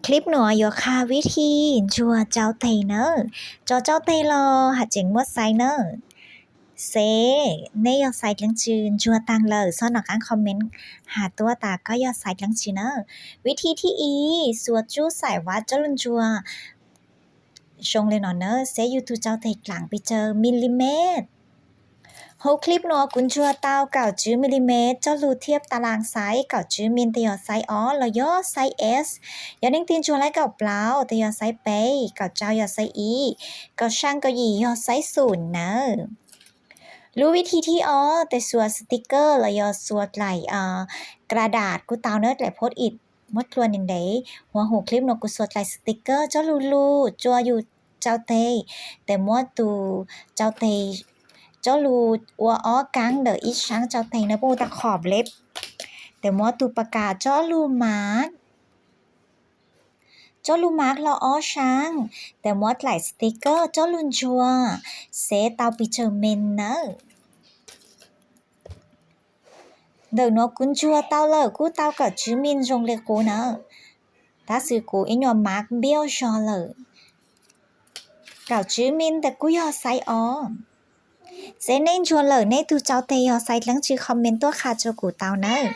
Clip nuav yuav qha vib thi ntsuag tsau teg nawb. Tso tsau teg los has tseem muab xaiv nawb. Xev neb yog xaiv dlaab tsi ntsuag taag lawm xob nov qaab comment has tuab tas koj yog xaiv dlaab tsi nawb. Vib thi thib ib, xuas tsub xaim vav coj lug ntsuag zoo le no nawb, xev yug tug tsau teg dlaam pes tsawg millimeter. Huv clip nuav kuv ntsuag tau kaum tswv millimeter coj lug thiab ta laas xaiv kaum tswv min tes yog xaiv ob los yog xaiv S. Yog leej twg ntsuag lab kaum plaub tes yog xaiv peb, kaum rau yog xaiv ib, kaum xyaa kaum yim yog xaiv xum nawb. Lub vib thi thib ob tes xuas sticker los yog xuas dlaim kara das kuj tau nawb, dlaim post-it muab dlua ntev ntev. Huv huv clip nuav kuv xuas dlaim sticker coj lug lug tsua yug tsau teg, tes muab tug tsau teg coj lug ua ob kaab ntawm ib saab tsau teg nawb, puab hu tas qhov leb. Tes muab tug pas kas coj lug mav, coj lug mav hlo ob saab, tes muab dlaim sticker coj lug ntsuag, xev tau pes tsawg min nawb. Ntawm nuav kuv ntsuag tau lawm kuj tau kaum tswv min zoo le quv nawb, tab sis kuv ib nyuas mav npiab zog lawm. Kaum tswv min tes kuj yog xaiv ob. Xev neb ntsuag lawm neb tug tsau teg yog xaiv dlaab tsi comment tuab qha rua kuv tau nawb.